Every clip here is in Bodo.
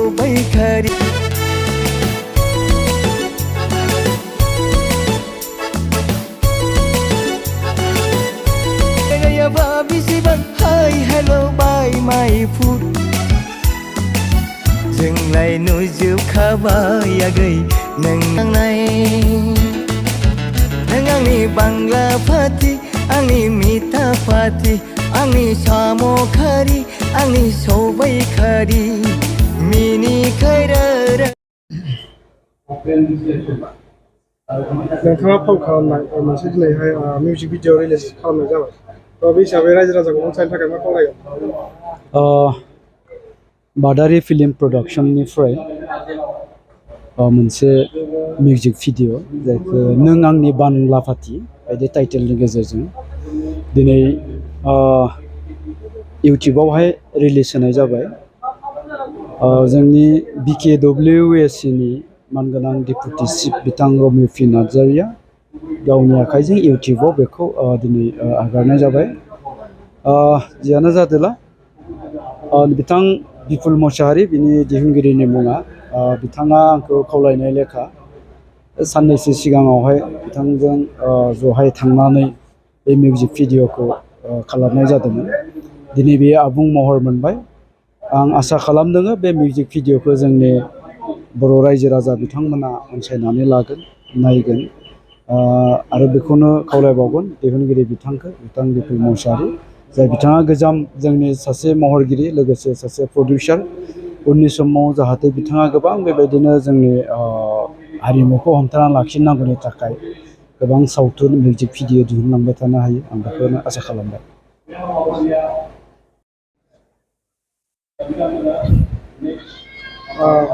सबाय खारि हाय हेलो बाय माय फुड जोंलाय नुजोबखाबाय आगै नों नांनाय नों आंनि बांला फाथि आंनि मिथा फाथि आंनि साम' खारि आंनि सबाय खारि मिनि खैरो नोंथाङा फाव खालामनाय मोनसे दिनैहाय मिउजिक भिडिअ रिलिज खालामनाय जाबाय बे हिसाबै रायजो राजाखौ अनसायनो थाखाय मा खावलायगोन? बादारि फिल्म प्रडाक्शननिफ्राय मोनसे मिउजिक भिडिअ जायखौ नों आंनि बांला फाथि बायदि टाइटेलनि गेजेरजों दिनै इउटुबावहाय रिलिज होनाय जाबाय। जोंनि BKWSCनि मानगोनां डेपुटि चिफ बिथां रमिउ पि नार्जारिया गावनि आखाइजों इउटुबाव बेखौ दिनै आगारनाय जाबाय। जियानो जादोला बिथां बिपुल मोसाहारि बिनि दिहुनगिरिनि मुङा बिथाङा आंखौ खावलायनाय लेखा साननैसो सिगाङावहाय बिथांजों जहाय थांनानै बे मिउजिक भिडिअखौ खालामनाय जादोंमोन। दिनै बेयो आबुं महर मोनबाय। आं आसा खालामदों बे मिउजिक भिडिअखौ जोंनि बर' रायजो राजा बिथांमोना अनसायनानै लागोन नायगोन आरो बेखौनो खावलायबावगोन दिहुनगिरि बिथां बिपुल मोसाहारि जाय बिथाङा गोजाम जोंनि सासे महरगिरि लोगोसे सासे प्रडिउसार उननि समाव जाहाथे बिथाङा गोबां बेबायदिनो जोंनि हारिमुखौ हमथाना लाखिनांगौनि थाखाय गोबां सावथुन मिउजिक भिडिअ दिहुनलांबाय थानो हायो आं बेखौनो आसा खालामबाय।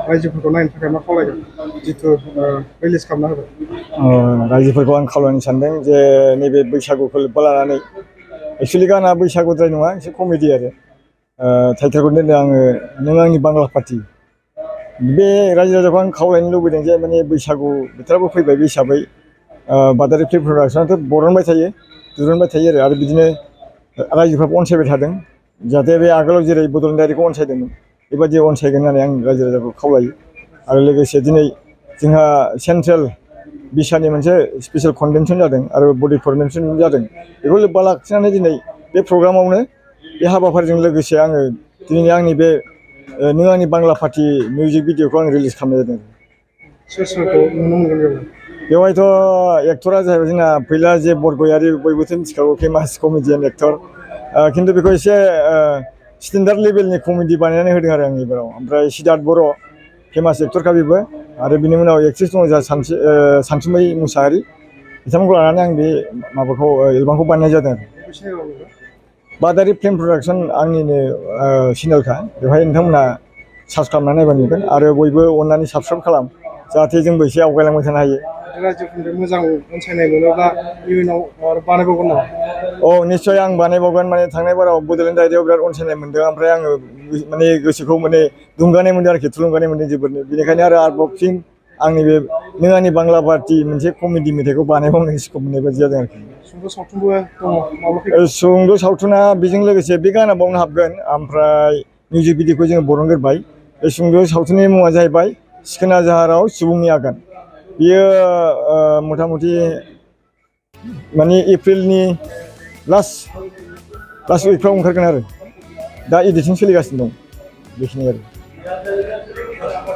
रायजोफोरखौ नायनो थाखाय मा खावलायगोन जिथु रिलिज खालामना होबाय? रायजोफोरखौ आं खावलायनो सानदों जे नैबे बैसागुखौ लोब्बा लानानै एक्सुवेलि गाना बैसागुद्राय नङा एसे कमेडि आरो टाइटेलखौ दोनदों आङो नों आंनि बांला फाथि। बे रायजो राजाखौ आं खावलायनो लुबैदों जे माने बैसागु बोथोराबो फैबाय बे हिसाबै बादारि फिल्म प्रडाक्शनाथ' बरनबाय थायो दिरुनबाय थायो आरो बिदिनो रायजोफ्राबो अनसायबाय थादों जाहाथे बे आगोलाव जेरै बड'लेण्ड डायरिखौ अनसायदोंमोन बेबायदि अनसायगोन होननानै आं रायजो राजाखौ खावलायो। आरो लोगोसे दिनै जोंहा सेन्ट्रेल बिसानि मोनसे स्पेसियेल कनभेनसन जादों आरो बडि फर्मेसन जादों बेखौ लोब्बा लाखिनानै दिनै बे प्रग्रामावनो बे हाबाफारिजों लोगोसे आङो दिनै आंनि बे नों आंनि बांला फाथि मिउजिक भिडिअखौ आं रिलिज खालामनाय जादों। सोर सोरखौ नुनो मोनगोन बेवहायथ' एक्टरा जाहैबाय जोंना फैला जे बरगयारि बयबोथ' मिथिखागौ फेमास कमेडियान एक्टर खिन्थु बेखौ एसे स्टेन्डार्ड लेभेलनि कमेडि बानायनानै होदों आरो आं एबाराव। ओमफ्राय सिद्धार्थ बर' फेमास एक्टरखा बेबो आरो बिनि उनाव एक्ट्रिस दङ जोंहा सानसुमै मुसाहारि बिथांमोनखौ लानानै आं बे माबाखौ एलबामखौ बानायनाय जादों। बादारि फिल्म प्रडाक्शन आंनिनो चेनेलखा बेवहाय नोंथांमोना सार्च खालामनानै नायबा नुगोन आरो बयबो अननानै साबसक्राइब खालाम जाहाथे जोंबो एसे आवगायलांबाय थानो हायो। रायजोफोरनिफ्राय मोजां अनसायनाय मोनोब्ला इयुनाव बानायबावगोन नामा? औ निस्सय आं बानायबावगोन माने थांनाय बाराव बड'लेण्ड डायरियाव बिराद अनसायनाय मोनदों ओमफ्राय आङो माने गोसोखौ माने दुंगानाय मोनदों आरोखि थुलुंगानाय मोनदों जोबोरनो बेनिखायनो आरोबाव फिन आंनि बे नों आंनि बांला फाथि मोनसे कमेडि मेथाइखौ बानायबावनो स्कप मोननाय बायदि जादों आरोखि। सुंद' सावथुनबो दङ सुंद' सावथुना बेजों लोगोसे बे गाना बावनो हाबगोन ओमफ्राय मिउजिक भिडिअखौ जोङो बरनग्रोबाय। बे सुंद' सावथुननि मुङा जाहैबाय सिखोना जाहाराव सुबुंनि आगान। बियो मथा मथि माने एप्रिलनि लास्ट उइकफ्राव ओंखारगोन आरो दा एडिटिं सोलिगासिनो दं बेखिनि आरो।